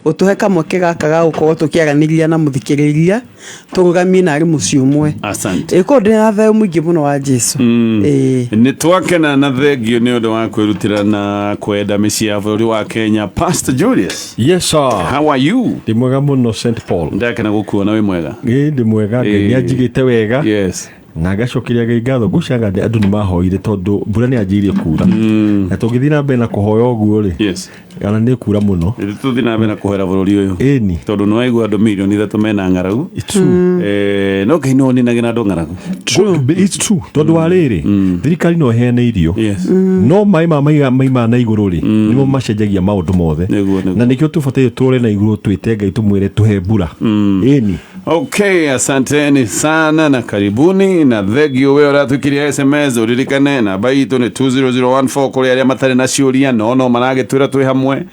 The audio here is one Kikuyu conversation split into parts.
Gũtũhe kamweke gaka ga gũkorwo tũkĩaranĩria na mũthikĩrĩria tũrũgamie na arĩ mũciĩ ũmwe. Asante. Ĩ korwo ndĩ na thayũ mũingĩ mũno wa Jesu. Ĩĩ. Nĩ twakena na thengio nĩ ũndũ wa kwĩrutĩra na kwenda mĩciĩ ya bũrũri wa Kenya. Pastor Julius, Yes sir. how are you? Ndĩ mwega mũno St Paul. Ndakena gũkuona wĩ mwega. Ĩ ndĩ mwega, Ngai nĩ anjigĩte wega. Na ngacokeria Ngai ngatho. Ngwĩciria andũ nĩ mahoire tondũ mbura nĩ yanjĩrĩirie kura. Na tũngĩthiĩ na mbere na kũhoya ũguo rĩ, ona nĩ kura mũno. Tũthiĩ na mbere na kũhoera bũrũri ũyũ. Ĩni. Tondũ nĩ waigua andũ 3 mirioni mena ng'aragu. It's true. No Ngai no ninagĩra andũ ng'aragu. It's true. Tondũ wa rĩrĩ, thirikari no ĩheane irio. No maĩ ma maiga maima na igũrũ rĩ, nĩmo macenjagia maũndũ mothe. Nĩguo, nĩguo. Na nĩkĩo tũbataire tũrore na igũrũ twĩte Ngai tũmwĩre tũhe mbura. Ĩni. Okay, asanteni sana na karibuni na thengio we ũratwikiria SMS. Ũririkane namba itũ nĩ 20014 kũrĩ arĩa matarĩ na ciũria no no maragĩtwĩra twĩ hamwe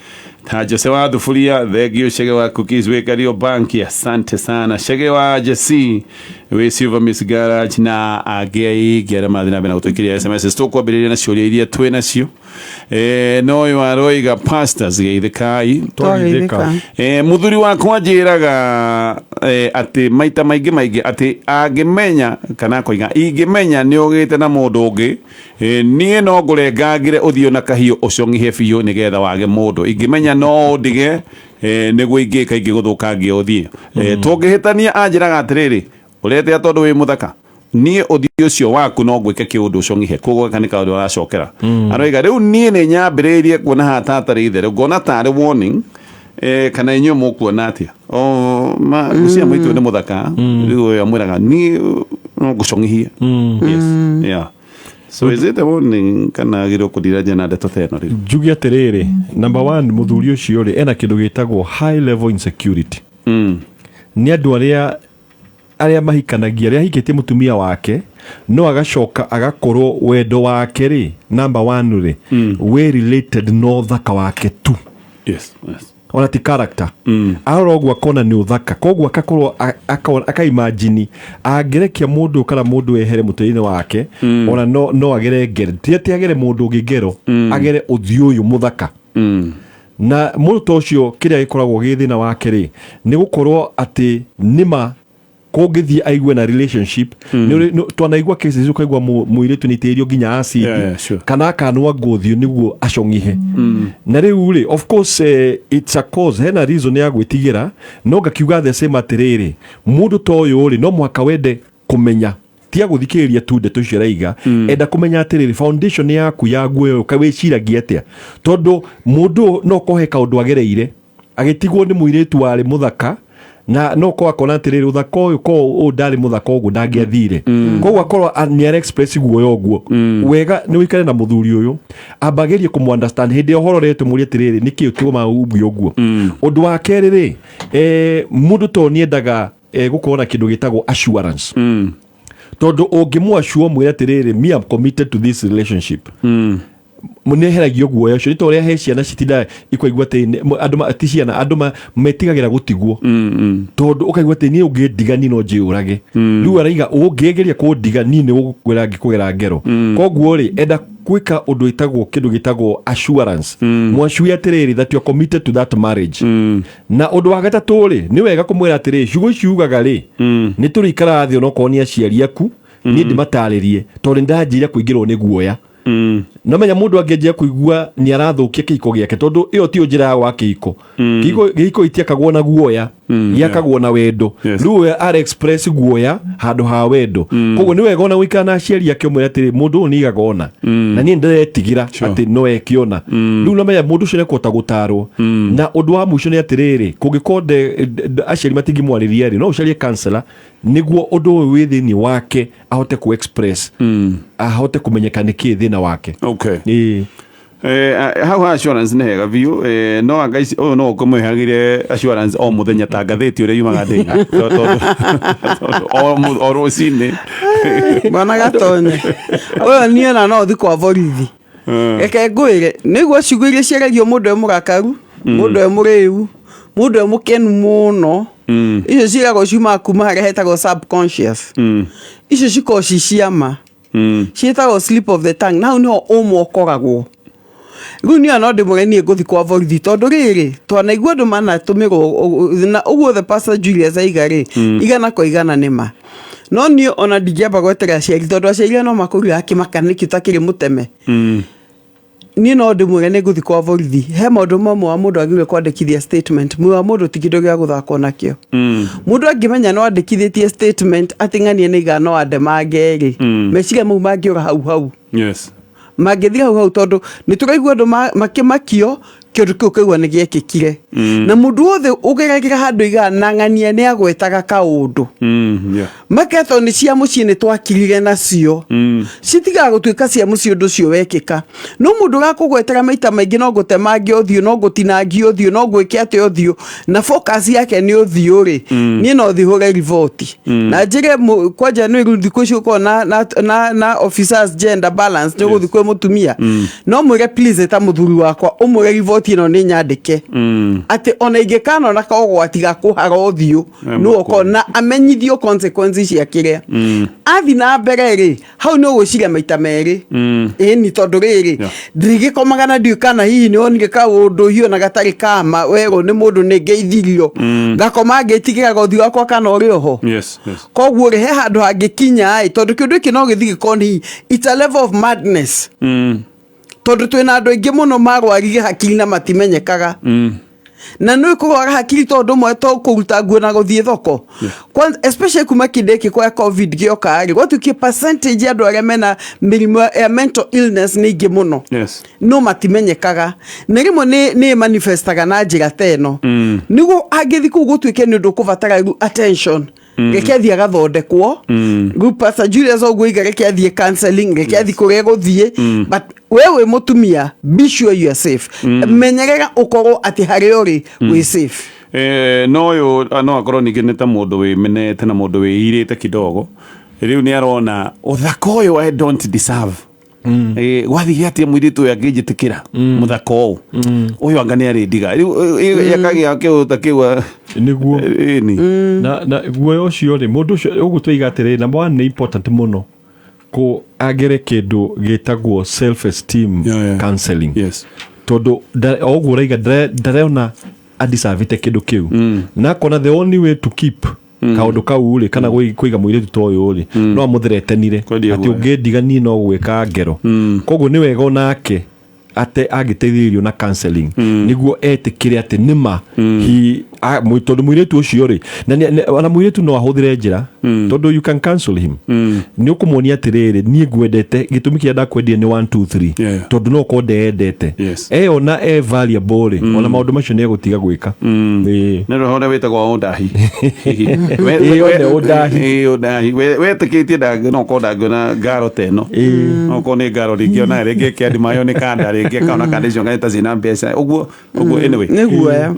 ta Jose wa Thuburia. Thengio Chege wa Cookies wĩ Kariobanki, asante sana. Chege wa Jesse wĩ Silver Miss Garage na angĩ aingĩ arĩa marathiĩ na mbere na gũtwikiria SMS. Tũkwambĩrĩria na ciũria iria twĩ nacio. No ũyũ aroiga, "Pastors, geithĩkai." Twageithĩka. Mũthuri wakwa njĩraga atĩ maita maingĩ maingĩ atĩ angĩmenya kana akoiga ingĩmenya nĩ ũgĩte na mũndũ ũngĩ, niĩ no ngũrengangĩre ũthiũ na kahiũ ũcong'ihe biũ nĩgetha wage mũndũ. Ingĩmenya no ũndige, nĩguo ingĩka ingĩgũthũkangia ũthiĩ. Tũngĩhĩtania anjĩraga atĩrĩrĩ, ũretea tondũ wĩ mũthaka, niĩ ũthiũ ũcio waku no ngwĩke kĩũndũ ũcong'ihe. Koguo gaka nĩ kaũndũ aracokera. Aroiga rĩu niĩ nĩ nyambĩrĩirie kuona haha ta hatarĩ itherũ, ngona tarĩ warning. Kana inyuĩ mũkuona atĩa? O ma ngũcia mũitũ nĩ mũthaka, rĩu ũyũ amwĩraga niĩ no ngũcong'ihie. Yes, yeah. So is it a warning kana agĩrĩirwo kũndiranja na ndeto ta ĩno rĩu? Njuge atĩrĩrĩ, number one, mũthuri ũcio rĩ ena kĩndũ gĩtagwo high level insecurity. Nĩ andũ arĩa mahikanagia, arĩa ahikĩtie mũtumia wake no agacoka agakorwo wendo wake rĩ, number one rĩ, wĩ related no ũthaka wake tu. Ona ti character. Arora ũguo akona nĩ ũthaka, koguo akakorwo akaimagine angĩrekia mũndũ kana mũndũ ehere mũtwe-inĩ wake, ona no agere ngero, ti atĩ agere mũndũ ũngĩ ngero, agere ũthiũ ũyũ mũthaka. Na mũndũ ta ũcio, kĩrĩa gĩkoragwo gĩ thĩna wake rĩ, nĩ gũkorwo atĩ nĩma kũngĩthiĩ aigue na relationship twanaigua cases ũkaigua mũirĩtu nĩ itĩrĩrio nginya acid kana akanwa ngũthiũ nĩguo acong'ihe. Na rĩu rĩ, of course, it's a cause, hena reason ya gwĩtigĩra, no ngakiuga the same atĩrĩrĩ, mũndũ ta ũyũ rĩ, no mũhaka wende kũmenya, tia gũthikĩrĩria tu ndeto icio araiga. Enda kũmenya atĩrĩrĩ, foundation yaku ya guoya ũyũ wĩciragia atĩa, tondũ mũndũ no kohe kaũndũ agereire agĩtigwo nĩ mũirĩtu warĩ mũthaka, na no ko akona atĩrĩrĩ, ũthaka ũyũ ko ũyũ ndarĩ mũthaka ũguo ndangĩathire. Koguo akorwo nĩ ara express guoya ũguo. Wega nĩ ũikare na mũthuri ũyũ, ambagĩrie kũmũ understand hĩndĩ ĩrĩa ũhoro ũretwo, mũrie atĩrĩrĩ, nĩkĩ ũtũma uge ũguo? Ũndũ wa kerĩ rĩ, mũndũ to nĩendaga gũkorwo na kĩndũ gĩtagwo assurance, tondũ ũngĩmũ mwĩre atĩrĩrĩ, "Me, am committed to this relationship," nĩeheragio guoya ũcio. Nĩ ta ũrĩa he ciana citindaga ikaigua atĩ andũ ti ciana, andũ metigagĩra gũtigwo, tondũ ũkaigua atĩ niĩ ũngĩndiga niĩ no njĩũrage. Rĩu araiga ũngĩgeria kũndiga niĩ nĩ gũkwĩra ngĩkũgera ngero. Koguo rĩ, enda gwĩka ũndũ wĩtagwo kĩndũ gĩtagwo assurance, mwacue atĩrĩrĩ that you are committed to that marriage. Na ũndũ wa gatatũ rĩ, nĩ wega kũmwĩra atĩrĩrĩ, ciugo ici ugaga rĩ, nĩ tũrĩikaraga thĩ onokorwo nĩ aciari aku, niĩ ndĩmatarĩrie, tondũ nĩ ndanjĩire kũingĩrwo nĩ guoya. No menya mũndũ angĩanjia kũigua nĩ arathũkia kĩhiko gĩake, tondũ ĩyo tiyo njĩra ya gwaka kĩhiko. Kĩhiko itiakagwo na guoya, gĩakagwo na wendo. Rĩu we ara express guoya handũ ha wendo. Koguo nĩ wega ona gũikara na aciari ake, ũmwĩre atĩrĩ, mũndũ ũyũ nĩ igaga ona na niĩ ndĩretigĩra atĩ no eke ona. Rĩu no menya mũndũ ũcio nĩekũhota gũtarwo. Na ũndũ wa mũico nĩ atĩrĩrĩ, kũngĩkorwo aciari matingĩmwarĩria rĩ, no ũcarie counselor nĩguo ũndũ ũyũ wĩ thĩinĩ wake ahote ku express, ahote kũmenyeka nĩ kĩĩ thĩna wake. Ĩĩ. Hau ha assurance nĩ hega biũ. No anga ici ũyũ no ũkũmwĩhagĩre assurance o mũthenya ta ngathĩti ũrĩa yumaga ndĩna. Tondũ o rũcinĩ. Bwana Gatonye ũyũ, niĩ ona no thi kwa borithi. Reke ngwĩre, nĩguo ciugo iria ciaragio mũndũ e mũrakaru, mũndũ e mũrĩu, mũndũ e mũkenu mũno, icio ciĩragwo ciumaga kuma harĩa hetagwo subconscious. Icio cikoragwo ci ciama, ciĩtagwo slip of the tongue, na hau niho ũma ũkoragwo. Rĩu niĩ no ndĩmwĩre niĩ ngũthi kwa borithi, tondũ rĩrĩ twanaigua andũ manatũmĩrwo na ũguo the Pastor Julius aiga rĩ, 100% nĩ ma. No niĩ ona ndingĩamba gweterera aciari, tondũ aciari no makũria akĩmaka nĩkĩ ũtakĩrĩ mũteme. Niĩ no ndĩmwĩre nĩ ngũthi kwa borithi. He maũndũ mamwe wa mũndũ agĩrĩire kwandĩkithia statement. Muoyo wa mũndũ ti kĩndũ gĩa gũthakwo nakĩo. Mũndũ angĩmenya no andĩkithĩtie statement atĩ ng'ania nĩ igana no andemange rĩ, meciria mau mangĩũra hau hau. Mangĩthiĩ hau hau, tondũ nĩ tũraigua andũ makĩmakio kĩndũ kĩu kaigua nĩ gĩekĩkire. Na mũndũ wothe ũgeragĩra handũ igana na ng'ania nĩ agwetaga kaũndũ. Maketho nĩ cia mũciĩ nĩ twakirire nacio. Citigaga gũtuĩka cia mũciĩ ũndũ ũcio wekĩka. No mũndũ ũrakũgwetera maita maingĩ no ngũtemange ũthiũ, no ngũtinangie ũthiũ, no ngwĩke atĩa ũthiũ, na focus yake nĩ ũthiũ rĩ, niĩ no thiĩ hũre riboti. Na njĩre kwanja nĩ rĩu thikũ ici gũkoragwo na officers gender balance, nĩ ũgũthiĩ kwĩ mũtumia. No mwĩre, "Please, ĩta mũthuri wakwa ũmwĩre riboti ĩno nĩ nyandĩke." Atĩ ona ingĩkanona kaũgwati ga kũhara ũthiũ, nĩ ũkorwo na amenyithio consequences cia kĩrĩa athi na mbere rĩ, hau nĩ ũgwĩciria maita merĩ. Ĩni tondũ rĩrĩ, ndirigĩkomaga na ndiũĩ kana hihi nĩ wonire kaũndũ hihi ona gatarĩ kama werwo nĩ mũndũ nĩ ngeithirio, ngakoma ngĩtigĩraga ũthiũ wakwa kana ũrĩ oho. Koguo rĩ, he handũ hangĩkinya ĩ, tondũ kĩũndũ gĩkĩ no gĩthiĩ gĩkorwo nĩ it's a level of madness, tondũ twĩna andũ aingĩ mũno marwarire hakiri na matimenyekaga. Na nĩ kũrwara hakiri tondũ ũmwe to kũruta nguo na gũthiĩ thoko. Kwanza especially kuma kĩndũ gĩkĩ kwa COVID gĩoka rĩ, gwatuĩkire percentage ya andũ arĩa mena mĩrimũ ya mental illness nĩ ingĩ mũno. No matimenyekaga, na rĩmwe nĩ manifestaga na njĩra ta ĩno, nĩguo angĩthi kũu gũtuĩke nĩ ũndũ ũkũbatara rĩu attention, reke athiĩ agathondekwo. Rĩu Pastor Julius ũguo iga, reke athiĩ counseling, reke athiĩ kũrĩa egũthiĩ. But we wĩ mũtumia, be sure you are safe. Menyerera ũkorwo atĩ harĩa ũrĩ wĩ safe. No ũyũ no akorwo ningĩ nĩ ta mũndũ wĩmenete na mũndũ wĩirĩte kidogo. Rĩu nĩ arona ũthaka ũyũ I don't deserve. Gwathire atĩa mũirĩtu ũyũ angĩnjĩtĩkĩra mũthaka ũũ ũyũ, anga nĩ arĩndiga rĩu akagĩa kĩũndũ ta kĩu. Nĩguo. Ĩni. Na guoya ũcio rĩ, mũndũ ũcio ũguo tũiga atĩrĩrĩ, number one, nĩ important mũno kũ agere kĩndũ gĩtagwo self esteem counseling, tondũ o ũguo ũraiga ndarona adeservĩte kĩndũ kĩu, na akona the only way to keep kaũndũ kau rĩ, kana kũiga mũirĩtu ta ũyũ rĩ, no amũthreatenire Kwendia atĩ guoya. Ũngĩndiga niĩ no gwĩka ngero. Koguo nĩ wega onake ate angĩteithĩrĩrio na counseling nĩguo etĩkĩre atĩ nĩma tondũ mũirĩtu ũcio rĩ, na ona mũirĩtu no ahũthĩre njĩra, tondũ you can counsel him, nĩ ũkũmuonia atĩrĩrĩ, niĩ ngwendete, gĩtũmi kĩrĩa ndakwendire nĩ 1 2 3, tondũ no ũkorwo ndeyendete. Eyona e valuable rĩ, ona maũndũ macio nĩ egũtiga gwĩka. Ĩĩ. Nĩ roho ũrĩa wĩtagwo ũndahi. Ĩĩ, one ũndahi. Ĩĩ, ũndahi. Wetĩkĩtie no korwo ndangĩona ngaro ta ĩno, no korwo nĩ ngaro rĩngĩ ona rĩngĩ ĩkĩandi mayo nĩ kanda rĩngĩ akona kanda icio ta ciĩna mbeca ũguo ũguo, anyway. Nĩ guoya.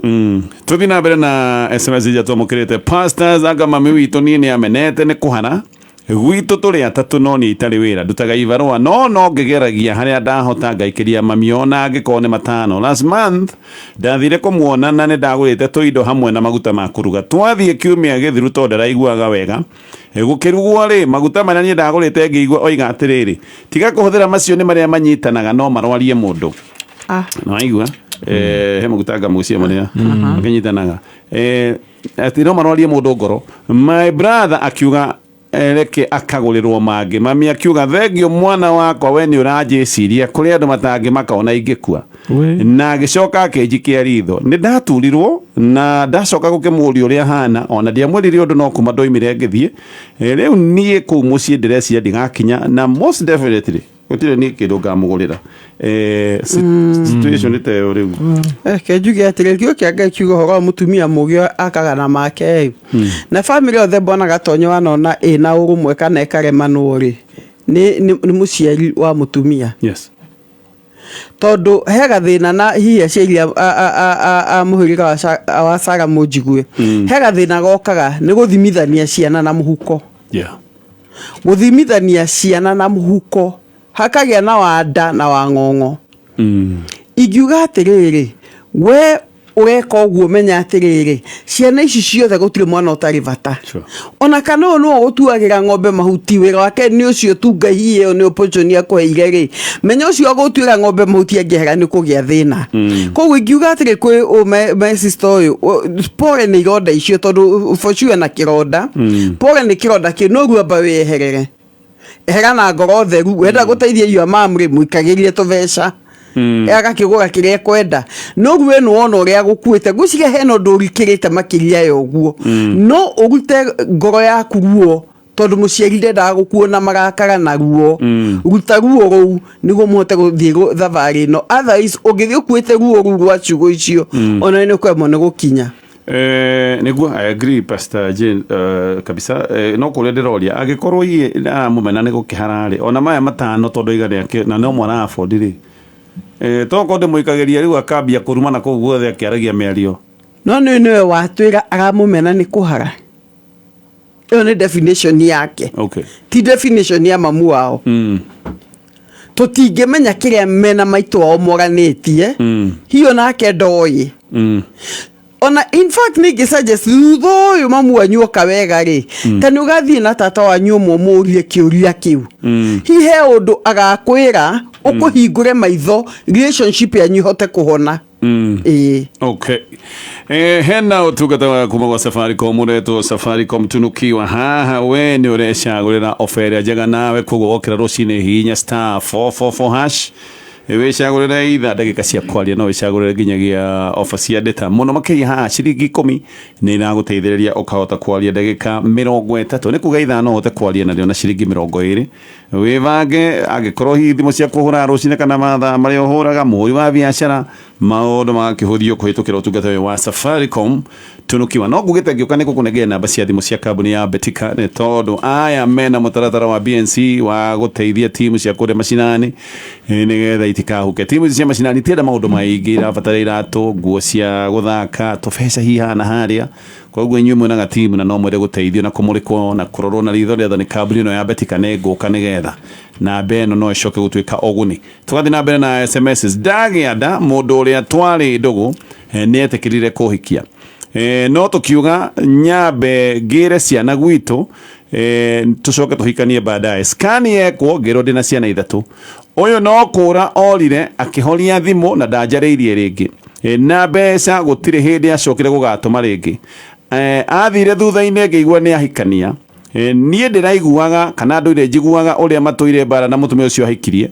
Tũthiĩ na mbere na SMS iria twamũkĩrĩte. Pastors, anga mami witũ niĩ nĩ amenete nĩ kũhara gwitũ, tũrĩ atatũ no niĩ itarĩ wĩra, ndutaga ibarũa no ngĩgeragia harĩa ndahota ngaikĩria mami ona angĩkorwo nĩ 5. Last month ndathire kũmuona na nĩ ndagũrĩte tũindo hamwe na maguta ma kũruga. Twathiĩ kiumia gĩthiru tondũ ndaraiguaga wega. Gũkĩrugwo rĩ, maguta marĩa niĩ ndagũrĩte, ngĩigua oiga atĩrĩrĩ, "Tiga kũhũthĩra macio, nĩ marĩa manyitanaga no marwarie mũndũ." Nawaigua he maguta ngamucia marĩa makĩnyitanaga, atĩ no marwarie mũndũ ngoro. My brother akiuga reke akagũrĩrwo mangĩ. Mami akiuga, "Thengio mwana wakwa, we nĩ ũranjĩciria, kũrĩ andũ matangĩmaka ona ingĩkua." We. Na agĩcoka akĩnjikia ritho. Nĩ ndaturirwo na ndacoka gũkĩmũria ũrĩa hana, ona ndiamwĩrire ũndũ, no kuma ndoimire ngĩthiĩ. Rĩu niĩ kũu mũciĩ ndĩreciria ndigakinya, na most definitely gũtirĩ niĩ kĩndũ ngamũgũrĩra. Situation ta ĩyo rĩu. Reke njuge atĩrĩ, kiugo kĩa Ngai kiuga ũhoro wa mũtumia mũgĩ akaga na make ĩ. Na bamĩrĩ yothe mbonaga tonyo wanona ĩna ũrũmwe kana ĩkaremanwo rĩ, nĩ mũciari wa mũtumia. Tondũ he gathĩna na hihi aciari a mũhĩrĩga wa Sara mũnjigue, he gathĩna gokaga nĩ gũthimithania ciana na mũhuko. Gũthimithania ciana na mũhuko, hakagĩa na wanda na wang'ong'o. Ingiuga atĩrĩrĩ, we Ũreka ũguo, menya atĩrĩrĩ, ciana ici ciothe gũtirĩ mwana ũtarĩ bata. Ona kana ũyũ nĩwe ũgũtuagĩra ng'ombe mahuti, wĩra wake nĩ ũcio tu, Ngai ĩyo nĩ opportunity akũheire rĩ, menya ũcio agũtuĩra ng'ombe mahuti angĩehera nĩ kũgĩa thĩna. Koguo ingiuga atĩrĩ kwĩ my sister ũyũ, pole nĩ ironda icio, tondũ for sure na kĩronda, pole nĩ kĩronda kĩu, no rĩu amba wĩyeherere, ehera na ngoro theru. Wenda gũteithia your mom rĩ, mũikagĩrie tũbeca, agakĩgũra kĩrĩa ekwenda, no rĩu we nĩwona ũrĩa gũkuĩte, ngwĩciria hena ũndũ ũrikĩrĩte makĩria ya ũguo. No ũrute ngoro yaku ruo, tondũ mũciari ndendaga gũkuona marakara na ruo. Ruta ruo rũu nĩguo mũhote gũthiĩ thabarĩ ĩno. Otherwise ũngĩthiĩ ũkuĩte ruo rũu rwa ciugo icio, ona nĩ ũkũremwo nĩ gũkinya. Nĩguo, I agree, Pastor Jane, kabisa. No kũrĩa ndĩroria, angĩkorwo iye aramũmena nĩ gũkĩhara rĩ, ona maya matano, tondũ aiga nĩ na no mwana afford rĩ, tokorwo ndĩmũikagĩria rĩu akambia kũrumana kũu guothe akĩaragia mĩario. No nĩ nĩwe watwĩra aramũmena nĩ kũhara, ĩyo nĩ definition yake. Ti definition ya mamu wao. Tũtingĩmenya kĩrĩa mena maitũ wao moranĩtie. Hiyo nake ndoĩ. Ona in fact nĩ ingĩ suggest thutha ũyũ mamu wanyu oka wega rĩ, ta nĩ ũgathiĩ na tata wanyu ũmwe, ũmũrie kĩũria kĩu. Hihi he ũndũ agakwĩra ũkũhingũre maitho, relationship yanyu ihote kũhona. Ĩĩ. Okay. Hena ũtungata wa kuma gwa Safaricom ũretwo Safaricom Tunukiwa. Haha we nĩ ũrecagũrĩra ofa ĩrĩa njega nawe, koguo wokĩra rũcinĩ hihinya *444#, wĩcagũrĩre itha ndagĩka cia kwaria, no wĩcagũrĩre nginyagia ofa cia data mũno makĩria. Haha ciringi 10 nĩ iragũteithĩrĩria ũkahota kwaria ndagĩka 30, nĩ kuga ithaa no ũhote kwaria narĩo na ciringi 20. Wĩbange, angĩkorwo hihi thimũ cia kũhũra rũcinĩ kana mathaa marĩa ũhũraga mũhũri wa biacara, maũndũ magakĩhũthio kũhĩtũkĩra ũtungata ũyũ wa Safaricom Tunukiwa. No ngugĩte ngĩũka nĩ gũkũnengera namba cia thimũ cia kambuni ya Betika, nĩ tondũ aya mena mũtaratara wa BNC wa gũteithia timu cia kũrĩa macinani, nĩgetha itikahuke. Timu ici cia macinani itienda maũndũ maingĩ, irabatara iratũ, nguo cia gũthaka, tũbeca hihi haha na harĩa. Koguo inyuĩ mwĩnaga timu na no mwende gũteithio na kũmũrĩkwo na kũrorwo na ritho rĩa tha nĩ kambuni ĩno ya Betika, nĩ ngũka nĩgetha namba ĩno no ĩcoke gũtuĩka ũguni. Tũgathiĩ na mbere na SMS. Ndagĩa nda, mũndũ ũrĩa twarĩ ndũgũ nĩ etĩkĩrire kũhikia, no tũkiuga nyambe ngĩre ciana gwitũ, tũcoke tũhikanie baadaye. Scan yekwo ngĩrwo ndĩna ciana ithatũ. Ũyũ no kũra orire, akĩhoria thimũ na ndanjarĩirie rĩngĩ. Na mbeca gũtirĩ hĩndĩ acokire gũgatũma rĩngĩ. Athire thutha-inĩ ngĩigua nĩ ahikania. Niĩ ndĩraiguaga kana ndũire njiguaga ũrĩa matũire mbara na mũtumia ũcio ahikirie.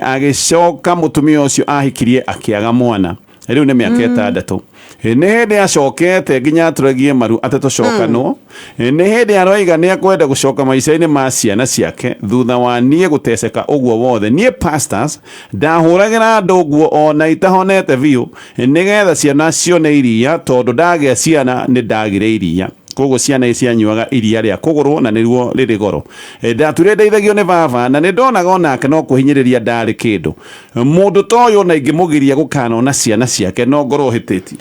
Agĩcoka mũtumia ũcio ahikirie akĩaga mwana, rĩu nĩ mĩaka 6. Nĩ hĩndĩ acokete nginya atũregie maru atĩ tũcokanwo. Nĩ hĩndĩ aroiga nĩ akwenda gũcoka maica-inĩ ma ciana ciake thutha wa niĩ gũteceka ũguo wothe. Niĩ, pastors, ndahũragĩra andũ nguo ona itahonete biũ, nĩgetha ciana cione iria, tondũ ndagĩa ciana nĩ ndagire iria, koguo ciana cianyuaga iria rĩa kũgũrwo na nĩruo rĩrĩ goro. Ndature ndeithagio nĩ baba, na nĩ ndonaga onake no kwĩhinyĩrĩria ndarĩ kĩndũ. Mũndũ ta ũyũ ona ingĩmũgiria gũkanona ciana ciake, no ngorwo hĩtĩtie?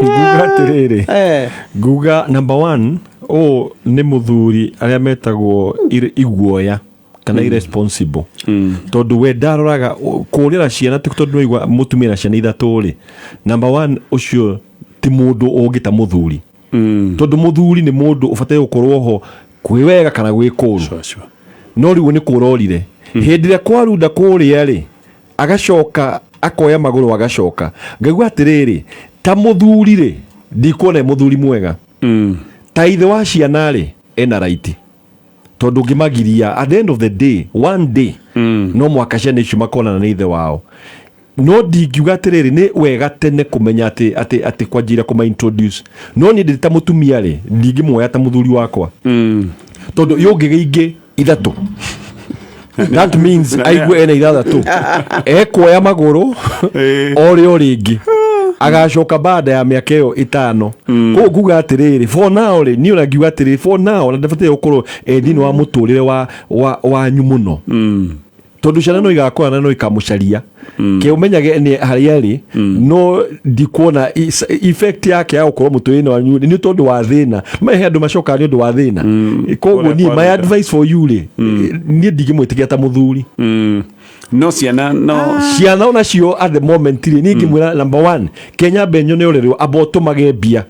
Nguga atĩrĩrĩ, nguga number one, ũũ nĩ mũthuri arĩa metagwo iguoya kana irresponsible, tondũ we ndaroraga kũrĩra ciana ti tondũ nĩwaigua mũtumia na ciana ithatũ rĩ. Number one, ũcio ti mũndũ ũngĩ ta mũthuri, tondũ mũthuri nĩ mũndũ ũbataire gũkorwo ho kwĩ wega kana gwĩ kũru. No rĩu nĩ kũrorire hĩndĩ ĩrĩa kwarunda kũrĩa rĩ, agacoka akoya magũrũ, agacoka ngaigua atĩrĩrĩ, ta mũthuri rĩ, ndikuona e mũthuri mwega. Ta ithe wa ciana rĩ, ena right, tondũ ũngĩmagiria, at the end of the day, one day no mwaka ciana icio makonana nĩ ithe wao. No ndingiuga atĩrĩrĩ, nĩ wega tene kũmenya atĩ kwanjĩra kũma introduce, no niĩ ndĩ ta mũtumia rĩ, ndingĩmuoya ta mũthuri wakwa, tondũ yũngĩgĩ ingĩ ithatũ, that means aigue ena ithathatũ, ekuoya magũrũ orĩ o rĩngĩ, agacoka baada ya mĩaka ĩyo 5. Koguo nguga atĩrĩrĩ, for now rĩ, niĩ ona ngiuga atĩrĩrĩ, for now, na ndabataire gũkorwo thĩinĩ wa mũtũrĩre wa wanyu mũno, tondũ ciana no igakũra na no ikamũcaria, ke ũmenyage nĩ harĩa arĩ. No ndikuona effect yake ya gũkorwo mũtũrĩre wanyu nĩ tondũ wa thĩna. Mahe andũ macokaga nĩ ũndũ wa thĩna. Koguo Kũrĩa niĩ, my kwarunda. advice for you rĩ, niĩ ndingĩmwĩtĩkia ta mũthuri. No ciana no. Ciana onacio at the moment rĩ, niĩ ingĩmwĩra number one, Kenya mbe nyone ũrerwo amba ũtũmage mbia,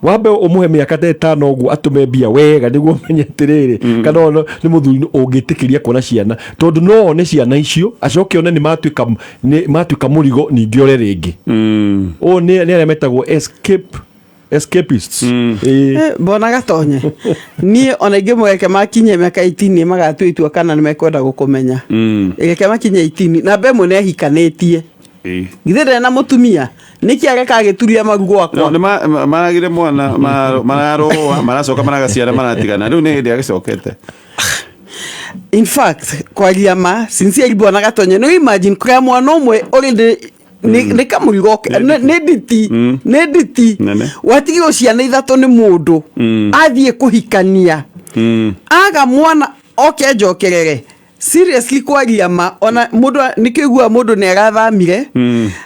wambe ũmũhe mĩaka ta 5 ũguo atũme mbia wega nĩguo ũmenye atĩrĩrĩ kana ona nĩ mũthuri ũngĩtĩkĩria kuona ciana, tondũ no one ciana icio acoke one nĩ matuĩka mũrigo, ningĩ ore rĩngĩ. Ũũ nĩ arĩa metagwo escapists. Ĩĩ. Mbona gatonye niĩ ona ingĩmweke makinye mĩaka 18 magatua itua kana nĩ mekwenda gũkũmenya. Reke makinye 18 na mbe ĩmwe nĩ ahikanĩtie. Githĩ ndarĩ na mũtumia? Nĩkĩ areka agĩturia maru No, gwakwa? nĩ maragire mwana, mararũa, maracoka maragaciara, maratigana, rĩu nĩ hĩndĩ agĩcokete. In fact, kwaria ma sincerely, bwana gatonye, no imagine kũrĩa mwana ũmwe already nĩ kamũrigo nĩ nditi, nĩ nditi. Nene. Watigirwo ciana ithatũ nĩ mũndũ athiĩ kũhikania, aga mwana oke njokerere. Seriously, kwaria ma, ona mũndũ nĩkĩo iguaga mũndũ nĩ arathamire,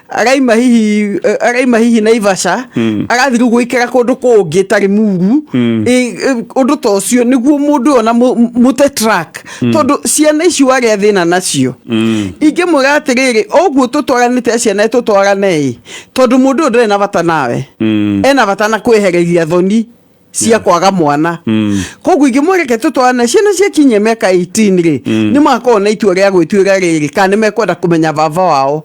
araima hihi Naivasha, arathiĩ rĩu gũikara kũndũ kũngĩ tarĩ muru. Ũndũ ta ũcio nĩguo mũndũ ũyũ ona mũte track, tondũ ciana ici warĩa thĩna nacio. Ingĩmwĩra atĩrĩrĩ, ũguo tũtwaranĩte ciana tũtwarane ĩ, tondũ mũndũ ũyũ ndarĩ na bata nawe, ena bata na kwĩhereria thoni cia kwaga mwana. Koguo ingĩmwĩreke tũtwarane, ciana ciakinyia mĩaka 18 rĩ, nĩ makorwo na itua rĩa gwĩtuĩra rĩrĩ kana nĩ mekwenda kũmenya baba wao.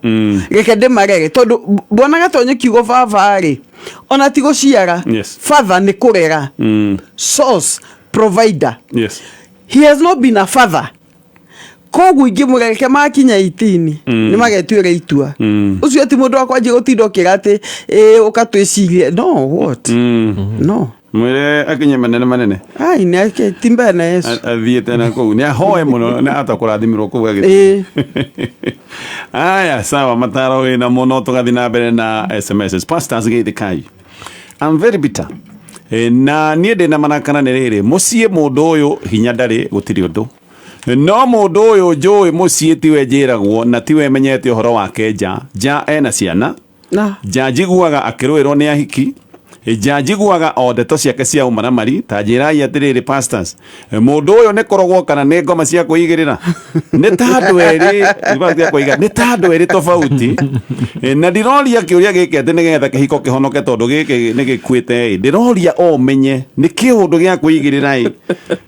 Reke ndĩmarere, tondũ bwana gatonye, kiugo baba rĩ, ona ti gũciara. Father nĩ kũrera, source, provider. He has not been a father. Koguo ingĩmũreke makinya 18 nĩ magetuĩra itua. Ũcio ti mũndũ wa kwanjia gũtinda ũkĩra atĩ ĩ ũkatwĩcirie no what no. Mwĩre akinye manene manene. Ai, nĩ ti mbere na Yesu. Athiĩte na kũu nĩ ahoe mũno na ata kũrathimĩrwo kũu agĩthiĩ. Aya, sawa, mataro wĩna mũno. Tũgathiĩ na mbere na SMS. Pastors, geithĩkai. I'm very bitter. Na niĩ ndĩna marakara nĩ rĩrĩ, mũciĩ mũndũ ũyũ hinya ndarĩ, gũtirĩ ũndũ, no mũndũ ũyũ njũĩ mũciĩ tiwe njĩragwo na tiwe menyete ũhoro wake nja. Nja ena ciana. Na nja njiguaga akĩrũĩrwo nĩ ahiki, nja njiguaga o ndeto ciake cia ũmaramari. Ta njĩrai atĩrĩrĩ pastors, mũndũ ũyũ nĩ kũrogwo kana nĩ ngoma cia kwĩigĩrĩra? Nĩ ta andũ erĩ cia kũiga, nĩ ta andũ erĩ tofauti. Na ndiroria kĩũria gĩkĩ atĩ nĩgetha kĩhiko kĩhonoke, tondũ gĩkĩ nĩ gĩkuĩte ĩ. Ndĩroria o menye nĩ kĩũndũ gĩa kwĩigĩrĩra ĩ,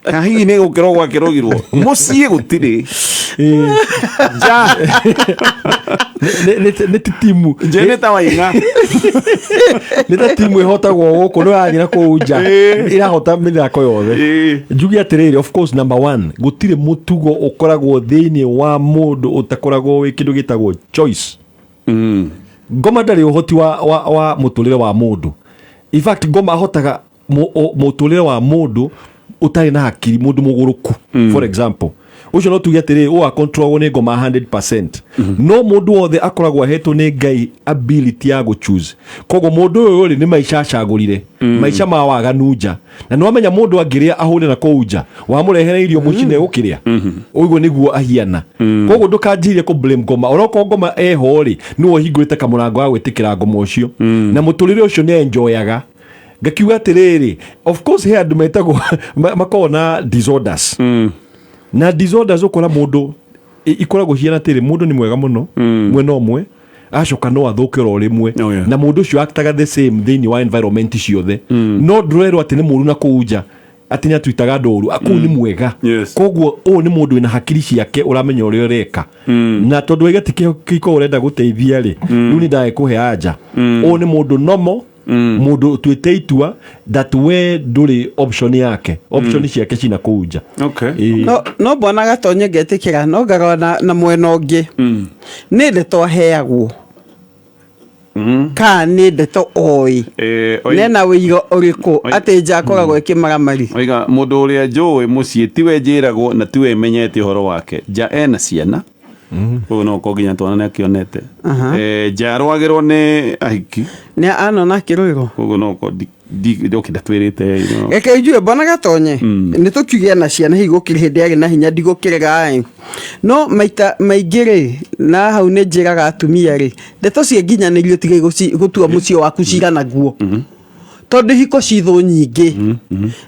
ka hihi nĩ gũkĩrogwo akĩrogirwo mũciĩ gũtirĩ nja. Nĩ ti timu. Nje nĩ ta waing'a. Nĩ ta timu ĩhotagwo gũkũ no yathiĩ na kũu nja ĩrahota mĩthako yothe. Njuge atĩrĩrĩ, of course, number one, gũtirĩ mũtugo ũkoragwo thĩinĩ wa mũndũ ũtakoragwo wĩ kĩndũ gĩtagwo choice. Ngoma ndarĩ ũhoti wa mũtũrĩre wa mũndũ. In fact, ngoma ahotaga mũtũrĩre wa mũndũ ũtarĩ na hakiri, mũndũ mũgũrũku, for example. Ũcio no tuge atĩrĩrĩ, ũũ akontrolagwo nĩ ngoma 100%, no mũndũ wothe akoragwo ahetwo nĩ Ngai ability ya gũchoose. Koguo mũndũ ũyũ rĩ, nĩ maica acagũrire, maica ma waganu nja, na nĩ wamenya mũndũ angĩrĩa ahũne na kũu nja, wamũrehere irio mũciĩ nĩ egũkĩrĩa ũguo nĩguo ahiana. Koguo ndũkanjirie kũ blame ngoma. Onokorwo ngoma eho rĩ, nĩwe ũhingũrĩte kamũrango ga gwĩtĩkĩra ngoma ũcio na mũtũrĩre ũcio nĩ enjoyaga. Ngakiuga atĩrĩrĩ, of course he andũ metagwo makoragwo na disorders, na disorders ũkora mũndũ ikoragwo ciana atĩrĩ, mũndũ nĩ mwega mũno mwena ũmwe, acoka no athũke oro rĩmwe. Na mũndũ ũcio actaga the same thĩinĩ wa environment ciothe, no ndũrerwo atĩ nĩ mũru na kũu nja, atĩ nĩ atwitaga andũ ũru kũu nĩ mwega. Koguo ũyũ nĩ mũndũ wĩna hakiri ciake, ũramenya ũrĩa ũreka, na tondũ waiga ti kĩhiko ũrenda gũteithia rĩ, rĩu nĩ ndagĩkũhe anja. Ũyũ nĩ mũndũ normal, mũndũ ũtuĩte itua that we ndũrĩ option yake, option ciake cina kũu nja. Ĩĩ. No mbona gatonye ngetĩkĩra, no ngarora na mwena ũngĩ, nĩ ndeto aheagwo kana nĩ ndeto oĩ? Nena wĩira ũrĩkũ atĩ nja akoragwo ĩkĩmaramari? Oiga mũndũ ũrĩa njũĩ mũciĩ tiwe njĩragwo na tiwe menyete ũhoro wake nja ena ciana, koguo no ũkorwo nginya twana nĩ akĩonete. Nja arwagĩrwo nĩ ahiki. Nĩ anona akĩrũĩrwo. Koguo no ũkorwo okay, ndatwĩrĩte. Reke njue, mbona gatonye, nĩ tũkiuge na ciana hihi gũkĩrĩ hĩndĩ yarĩ na hinya, ndigũkĩrega ĩ, no maita maingĩ rĩ, na hau nĩ njĩraga atumia rĩ, ndeto cia nginyanĩrio tigai gũtua mũciĩ waku cira naguo, tondũ hiko ci thũ nyingĩ,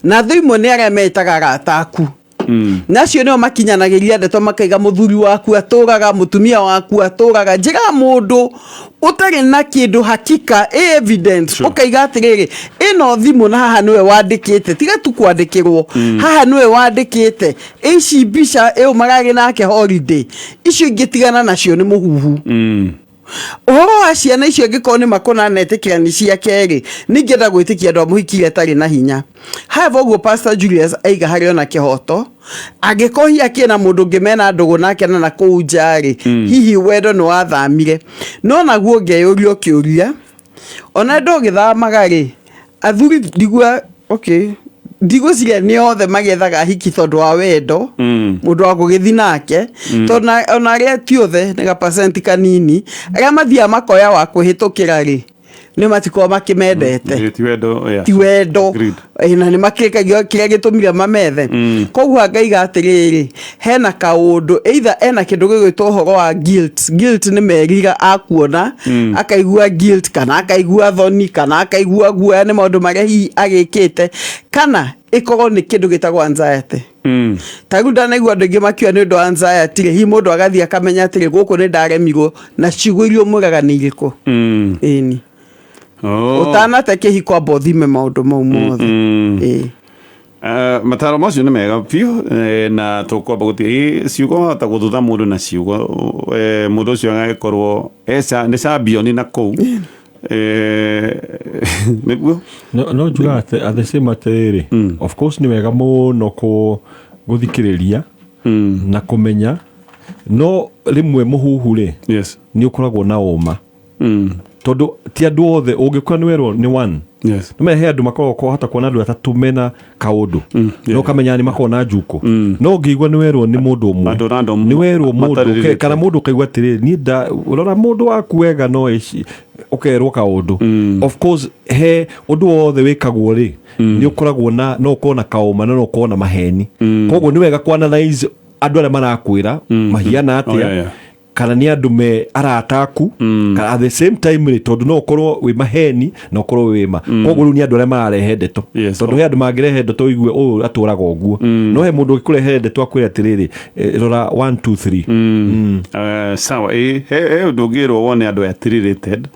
na thũ imwe nĩ arĩa metaga arata aku. Na acio nĩo makinyanagĩria ndeto, makaiga mũthuri waku atũraga, mũtumia waku atũraga. Njĩra mũndũ ũtarĩ na kĩndũ hakika ĩ evidence. Ũkaiga atĩrĩrĩ, ĩno thimũ na haha nĩwe wandĩkĩte, tiga tu kwandĩkĩrwo, haha nĩwe wandĩkĩte ici mbica ĩyo mararĩ nake holiday, icio ingĩ tigana nacio, nĩ mũhuhu. Ũhoro wa ciana icio, angĩkorwo nĩ makũna netĩkĩra nĩ ciake rĩ, ningĩenda gwĩtĩkia andũ amũhikire atarĩ na hinya. However, ũguo Pastor Julius aiga harĩ ona kĩhoto, angĩkorwo hihi akĩrĩ na mũndũ ũngĩ mena ndũgũ nake na nakũu nja rĩ, hihi wendo nĩ wathamire. No naguo ngeyũria kĩũria, ona ndũ ũgĩthamaga rĩ, athuri ndigua, okay, ndigwĩciria nĩ othe magĩethaga hiki tondũ wa wendo, mũndũ wa gũgĩthi nake, tondũ ona arĩa ti othe, nĩ ga percent kanini arĩa mathiaga makoya wa kwĩhĩtũkĩra rĩ, nĩ matikorwo makĩmendete. Ti wendo, yeah. Ti wendo. Agreed. Na nĩ makĩkagia kĩrĩa gĩtũmire mamethe. Koguo ngaiga atĩrĩrĩ, hena kaũndũ, either ena kĩndũ gĩgwĩtwo ũhoro wa guilt. Guilt nĩ merira akuona, akaigua guilt kana akaigua thoni kana akaigua guoya nĩ maũndũ marĩa hihi agĩkĩte, kana ĩkorwo nĩ kĩndũ gĩtagwo anxiety. Ta rĩu ndanaigua andũ aingĩ makiuga nĩ ũndũ wa anxiety rĩ, hihi mũndũ agathiĩ akamenya atĩrĩ, gũkũ nĩ ndaremirwo, na ciugo iria ũmwĩraga nĩ irĩkũ. Ĩni. Ũtanate kĩhiko, amba ũthime maũndũ mau mothe. Ĩĩ. Mataro macio nĩ mega biũ, na tũkwamba gũthiĩ ciugo wahota gũthutha mũndũ na ciugo, mũndũ ũcio agagĩkorwo nĩ champion na kũu, nĩguo. No njugaga atĩ at the same atĩrĩrĩ, of course nĩ wega mũno gũthikĩrĩria na kũmenya, no rĩmwe mũhuhu rĩ, nĩ ũkoragwo na ũma, tondũ ti andũ othe ũngĩkora nĩ werwo nĩ one. Nĩ he andũ makoragwo hata kuona andũ atatũ mena kaũndũ, no ũkamenya nĩ makoragwo na njuko, no ũngĩigua nĩ werwo nĩ mũndũ ũmwe, Andũ random. Nĩ werwo mũndũ matarĩ related. Kana mũndũ ũkaigua atĩrĩrĩ, niĩ nda rora mũndũ waku wega, no ici ũkerwo kaũndũ. Of course he ũndũ wothe wĩkagwo rĩ, nĩ ũkoragwo na, no ũkorwo na kaũma na no ũkorwo na maheni. Koguo nĩ wega kũ-analyze andũ arĩa marakwĩra mahiana atĩa, kana nĩ andũ me arata aku, kana at the same time rĩ, tondũ no ũkorwo wĩ maheni na ũkorwo wĩ ma. Koguo rĩu nĩ andũ arĩa mararehe ndeto, tondũ he andũ mangĩrehe ndeto ũigue ũyũ atũraga ũguo, no he mũndũ ũngĩkũrehere ndeto akwĩre atĩrĩrĩ, rora 1 2 3. Sawa, he ũndũ ũngĩrwo wone andũ aya ti related,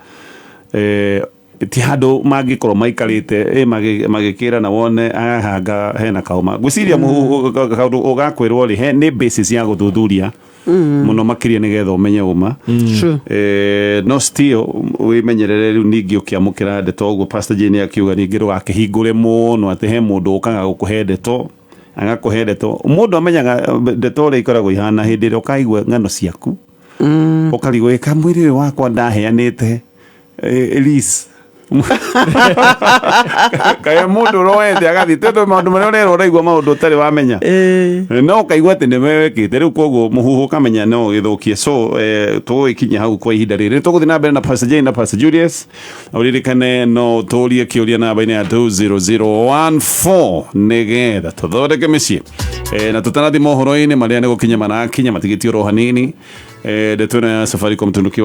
ti handũ mangĩkorwo maikarĩte magĩkĩrana wone ahanga hena kaũma. Ngwĩciria kaũndũ ũgakwĩrwo rĩ, nĩ basis ya gũthuthuria mũno makĩria nĩgetha ũmenye ũma. No still wĩmenyerere rĩu ningĩ ũkĩamũkĩra ndeto ũguo Pastor Jane akiuga, ningĩ ndũgakĩhingũre mũno atĩ he mũndũ ũkaga gũkũhe ndeto, agakũhe ndeto. Mũndũ amenyaga ndeto ũrĩa ikoragwo ihana hĩndĩ ĩrĩa ũkaigua ng'ano ciaku, ũkarigwo ĩka mwĩrĩ ũyũ wakwa ndaheanĩte lease kaya mũndũ ũroete agathiĩ, tondũ maũndũ marĩa ũrerwo ũraigua maũndũ ũtarĩ wamenya, no ũkaigua atĩ nĩwe wĩkĩte. Rĩu koguo mũhuhu ũkamenya no ũgĩthũkie. So tũgũgĩkinya hau kwa ihinda rĩrĩ, tũgũthiĩ na mbere na Pastor Jane na Pastor Julius. Ũririkane no ũtũrie kĩũria namba-inĩ ya 20014 nĩgetha tũthondeke mĩciĩ, na tũtanathi mohoro-inĩ marĩa nĩ gũkinya marakinya matigĩtie oro hanini, ndeto ĩno ya Safaricom tundukiwa.